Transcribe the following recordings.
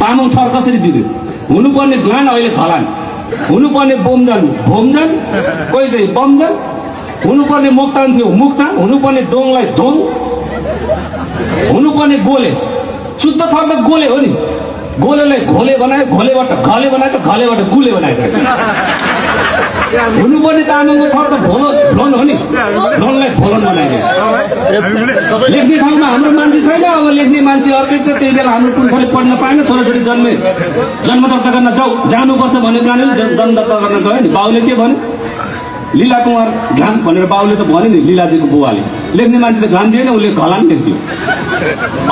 तामाङ थर कसरी बिग्रियो? हुनुपर्ने ग्लान अहिले घलान, हुनुपर्ने बोमजन भोमजन, कोही चाहिँ बमजन, हुनुपर्ने मोक्तान थियो मुक्तान, हुनुपर्ने दोङलाई दोङ, हुनुपर्ने गोले शुद्ध थर त गोले हो नि। गोलेलाई घोले बनायो, घोलेबाट घले बनाएछ, घलेबाट गुले बनाएछ। हुनुपर्ने तामाङको थर त भोलो भ्लोन हो नि, भ्लोनलाई भोलन बनाइदिएछ। लेख्ने ठाउँमा हाम्रो मान्छे छैन, अब लेख्ने मान्छे अर्कै छ। त्यही बेला हाम्रो पुर्खाले पढ्न पाएन, छोराछोरी जन्म दर्ता गर्न जानुपर्छ भन्ने कारणले जन्म दर्ता गर्न गयो नि। बाउले के भन्यो? लीला कुमार घाम भनेर बाउले त भन्यो नि, लीलाजीको बुवाले। लेख्ने मान्छे त घाम दिएन, उसले घलान लेख्थ्यो।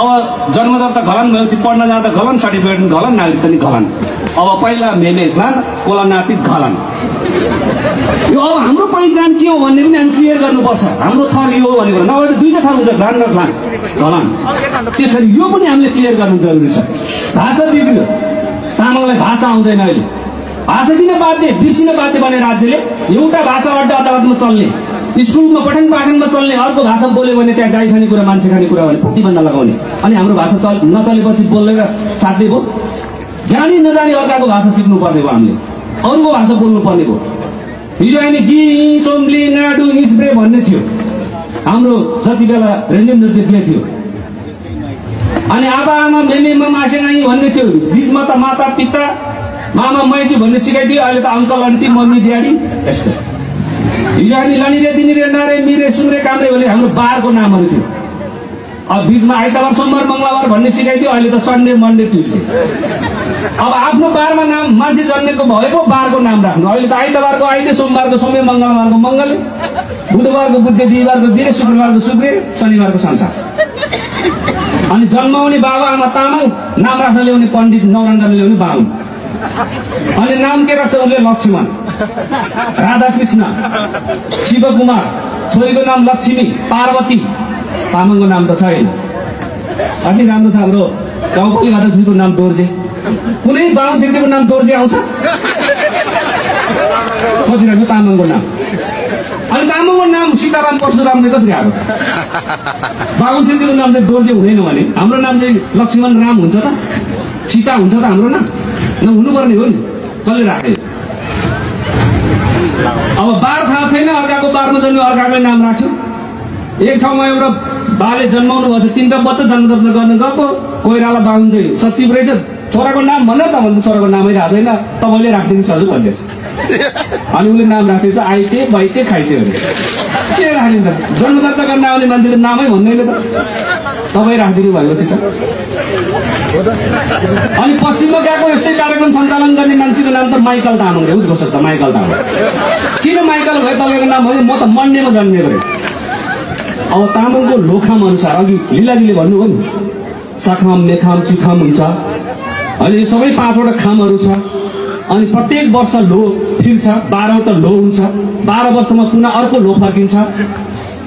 अब जन्म दर्ता घलान भएपछि पढ्न जाँदा घलान, सर्टिफिकेट घलान, नागरिकता नि घलान। अब पहिला मेमे घलान, कोला नाति घलान। यो अब हाम्रो पहिचान के हो भन्ने पनि हामी क्लियर गर्नुपर्छ। हाम्रो थर यो हो भनेको नभए त दुईटा थर हुन्छ, घलान र घलान। त्यसरी यो पनि हामीले क्लियर गर्नु जरुरी छ। भाषा बिग्रियो, तामाङलाई भाषा आउँदैन अहिले। भाषा किन बाध्य? बिर्सिन बाध्य भने राज्यले एउटा भाषा अड्डा अदालतमा चल्ने, स्कुलमा पठन पाठनमा चल्ने, अर्को भाषा बोल्यो भने त्यहाँ गाई खाने कुरा, मान्छे खाने कुरा भने प्रतिबन्ध लगाउने। अनि हाम्रो भाषा नचलेपछि बोलेर साध्य भयो? जानी नजानी अर्काको भाषा सिक्नु पर्ने भयो, हामीले अरूको भाषा बोल्नु पर्ने भयो। हिजो अहिले गि सोम्ली नाडु इस्ब्रे भन्ने थियो हाम्रो जति बेला रेन्डेम लेख्ने थियो। अनि आबा आमा मेमे मासे नानी भन्ने थियो। बिचमा त माता पिता मामा माइजू भन्ने सिकाइदियो, अहिले त अङ्कल आन्टी मम्मी ड्याडी यस्तो। हिजो हामी लनिरे दिनिरे नारे मिरे सुम्रे काम्रे भन्ने हाम्रो बारको नामहरू थियो। अब बिचमा आइतबार सोमबार मङ्गलबार भन्ने सिकाइदियो, अहिले त सन्डे मन्डे ट्युसडे। अब आफ्नो बारमा नाम मान्छे जन्मेको भएको बारको नाम राख्नु। अहिले त आइतबारको आइते, सोमबारको सोमे, मङ्गलबारको मङ्गले, बुधबारको बुद्धे, बिहिबारको बिरे, शुक्रबारको शुक्रे, शनिबारको संसार। अनि जन्माउने बाबा आमा तामाङ, नाम राख्न ल्याउने पण्डित नौरङ्गन ल्याउने बाहुन। अनि नाम के राख्छ उसले? लक्ष्मण, राधाकृष्ण, शिवकुमार, छोरीको नाम लक्ष्मी, पार्वती। तामाङको नाम त छैन। कति राम्रो छ हाम्रो गाउँपालिकाको नाम दोर्जे। कुनै बाहुन छेत्रीको नाम दोर्जे आउँछ? खोजिरहेको तामाङको नाम। अनि तामाङको नाम सीताराम परशुराम चाहिँ कसरी आएको? बाहुन छेत्रीको नाम चाहिँ दोर्जे हुँदैन भने हाम्रो नाम चाहिँ लक्ष्मण राम हुन्छ त? सीता हुन्छ त हाम्रो नाम? हुनुपर्ने हो नि, कसले राखे? अब बार थाहा छैन, अर्काको बारमा जन्मे अर्काकै नाम राख्यो। एक ठाउँमा एउटा बाले जन्माउनु भएको छ, 3टा बच्चा जन्म दर्ता गर्न गएको, कोइराला बाहुन चाहिँ सचिव रहेछ। छोराको नाम भन्न त भन्नु, छोराको नामै थाहा छैन, तपाईँले राखिदिनुहोस् हजुर भन्दैछ। अनि उसले नाम राखेछ आइते बाइते खाइते भने के राख्ने त? जन्म दर्ता गर्न आउने मान्छेले नामै भन्दैन त, तपाईँ राखिदिनु भएपछि त। अनि पश्चिममा गएको यस्तै कार्यक्रम सञ्चालन गर्ने मान्छेको नाम त माइकल तामाङ हो। कस्तो त माइकल तामाङ? किन माइकल भयो तपाईँको नाम? भने म त मन्डेमा जन्मेको रहेँ। अब तामाङको लोखाम अनुसार अघि लीलाजीले भन्नुभयो नि, सखाम मेखाम चुखाम हुन्छ। अहिले यो सबै 5वटा खामहरू छ। अनि प्रत्येक वर्ष लो फिर्छ, 12वटा लो हुन्छ। 12 वर्षमा पुनः अर्को लो फर्किन्छ,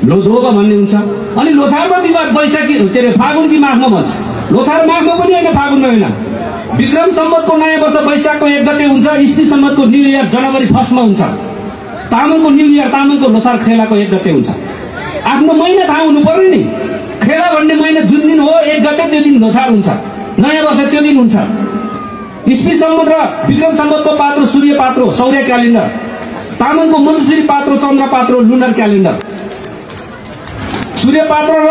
लो धोको भन्ने हुन्छ। अनि लोछारमा विवाद वैशाखी के अरे फागुन कि माघमा भन्छ। लोछार माघमा पनि होइन, फागुनमा होइन। विक्रम सम्वतको नयाँ वर्ष वैशाखको 1 गते हुन्छ। इस्वी सम्वतको न्यू इयर जनवरी 1 मा हुन्छ। तामाङको न्यू इयर, तामाङको लोछार खेलाको 1 गते हुन्छ। आफ्नो महिना थाहा हुनु पर्यो नि। खेला भन्ने महिना जुन दिन हो 1 गते, त्यो दिन लोछार हुन्छ। नयाँ वर्ष त्यो दिन हुन्छ। इस्वी सम्वत र विक्रम सम्वतको पात्रो सूर्य पात्रो सौर्य क्यालेन्डर, तामाङको मन्सुरी पात्रो चन्द्र पात्रो लुनर क्यालेन्डर। सूर्य पात्र र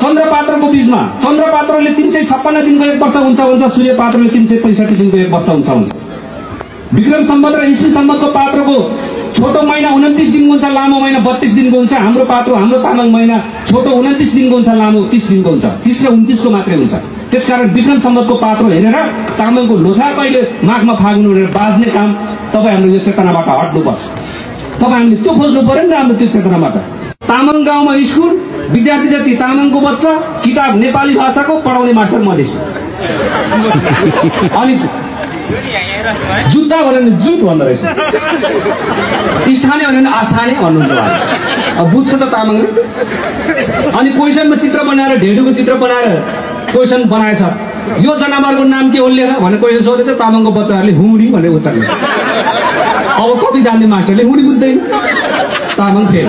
चन्द्र पात्रको बीचमा चन्द्र पात्रले 356 दिनको 1 वर्ष हुन्छ भन्छ, सूर्य पात्रले 365 दिनको 1 वर्ष हुन्छ। विक्रम सम्वत र इस्वी सम्वतको पात्रको छोटो महिना 29 दिनको हुन्छ, लामो महिना 32 दिनको हुन्छ। हाम्रो पात्रो, हाम्रो तामाङ महिना छोटो 29 दिनको हुन्छ, लामो 30 दिनको हुन्छ। 30 र 29 को मात्रै हुन्छ। त्यसकारण विक्रम सम्वतको पात्रो हेरेर तामाङको लोछार कहिले माघमा फागुन भनेर बाज्ने काम तपाईँ हाम्रो यो चेतनाबाट हट्नुपर्छ। तपाईँ हामीले त्यो खोज्नु पर्यो नि त, हाम्रो त्यो चेतनाबाट। तामाङ गाउँमा स्कुल, विद्यार्थी जति तामाङको बच्चा, किताब नेपाली भाषाको पढाउने मास्टर मधेस। अनि जुत्ता भन्यो भने जुत भन्दो रहेछ, स्थानीय भन्यो भने अस्थानीय भन्नुहुन्छ। अब बुझ्छ त तामाङले। अनि क्वेसनमा चित्र बनाएर, ढेडुको चित्र बनाएर क्वेसन बनाएछ। यो जनावरको नाम के हो लेख भने क्वेसन सोधेछ, तामाङको बच्चाहरूले हुडी भनेर उत्तर दिन्छ। अब कवि जान्ने मास्टरले हुडी बुझ्दैन, तामाङ फेल।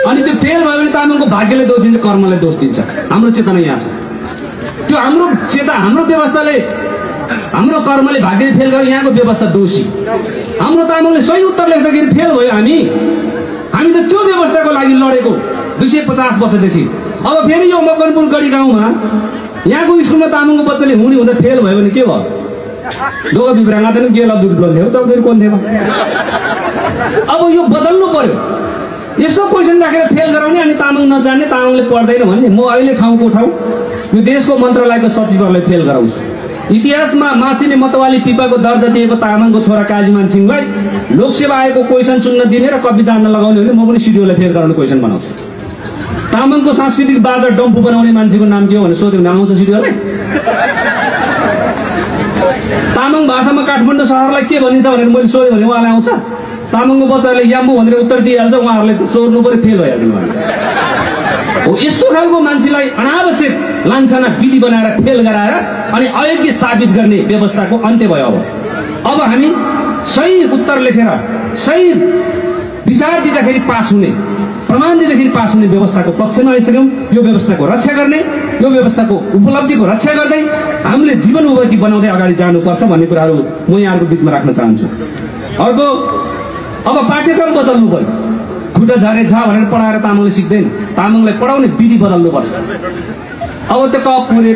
अनि त्यो फेल भयो भने तामाङको भाग्यले दोष दिन्छ, कर्मले दोष दिन्छ। हाम्रो चेतना यहाँ छ। त्यो हाम्रो चेता हाम्रो व्यवस्थाले हाम्रो कर्मले भाग्यले फेल गर्यो यहाँको व्यवस्था दोषी हाम्रो तामाङले सही उत्तर लेख्दाखेरि फेल भयो हामी त त्यो व्यवस्थाको लागि लडेको 250 वर्षदेखि अब फेरि यो मकनपुर गढी गाउँमा यहाँको स्कुलमा तामाङको बच्चाले हुने हुँदा फेल भयो भने के भयो दोगा विभ्राङ्गा त गेला दुध बोल्ने हो चौधरी कोन थिएमा अब यो बदल्नु पर्यो यस्तो क्वेसन राखेर फेल गराउने अनि तामाङ नजान्ने तामाङले पढ्दैन भन्ने म अहिले ठाउँको ठाउँ यो देशको मन्त्रालयको सचिवहरूलाई फेल गराउँछु इतिहासमा मासिने मतवाली पिपाको दर्जा दिएको तामाङको छोरा काजीमान सिंहलाई लोकसेवा आयोगको क्वेसन चुन्न दिने र कपी जान्न लगाउने भने म पनि सिडिओलाई फेल गराउने क्वेसन बनाउँछु तामाङको सांस्कृतिक बाजा डम्फु बनाउने मान्छेको नाम के हो भनेर सोध्यो भने आउँछ सिडिओलाई तामाङ भाषामा काठमाडौँ सहरलाई के भनिन्छ भनेर मैले सोधेँ भने उहाँलाई आउँछ तामाङको बच्चाले याम्बु भनेर उत्तर दिइहाल्छ उहाँहरूले चोर्नु पर्यो फेल भइहाल्छ हो यस्तो खालको मान्छेलाई अनावश्यक लान्छना विधि बनाएर फेल गराएर अनि अयोग्य साबित गर्ने व्यवस्थाको अन्त्य भयो अब हामी सही उत्तर लेखेर सही विचार दिँदाखेरि पास हुने प्रमाण दिँदाखेरि पास हुने व्यवस्थाको पक्षमा आइसक्यौँ यो व्यवस्थाको रक्षा गर्ने यो व्यवस्थाको उपलब्धिको रक्षा गर्दै हामीले जीवन उन्नति बनाउँदै अगाडि जानुपर्छ भन्ने कुराहरू म यहाँहरूको बिचमा राख्न चाहन्छु अर्को अब पाठ्यक्रम बदल्नु पर्यो खुट्टा झरे छ भनेर पढाएर तामाङले सिक्दैन तामाङलाई पढाउने विधि बदल्नुपर्छ अब त्यो कपुरे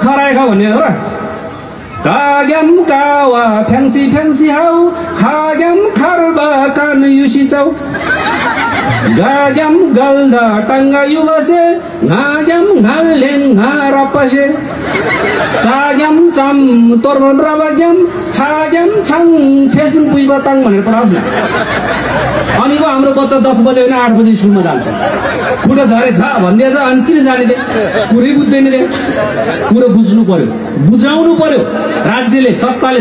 खराएका भन्ने हो र काग्याम कावा फ्याङ्सी फ्याङ्सी हाउ खाग्याम खर्बा कान युसी चाउ गाग्याम गल्दा टाङ्गा युबसे नाग्याम घालेङ रपसे चाग्याम चाम तोर्बन रबग्याम छाग्याम छाङ छेसुङ पुइबताङ भनेर पढाउँछ अनि हाम्रो बच्चा 10 बजे होइन 8 बजे स्कुलमा जान्छ खुट्टा झरे छ भनिदिएछ अनि किन जाने कुरै बुझ्दैन कुरो बुझ्नु पर्यो बुझाउनु पर्यो राज्यले सत्ताले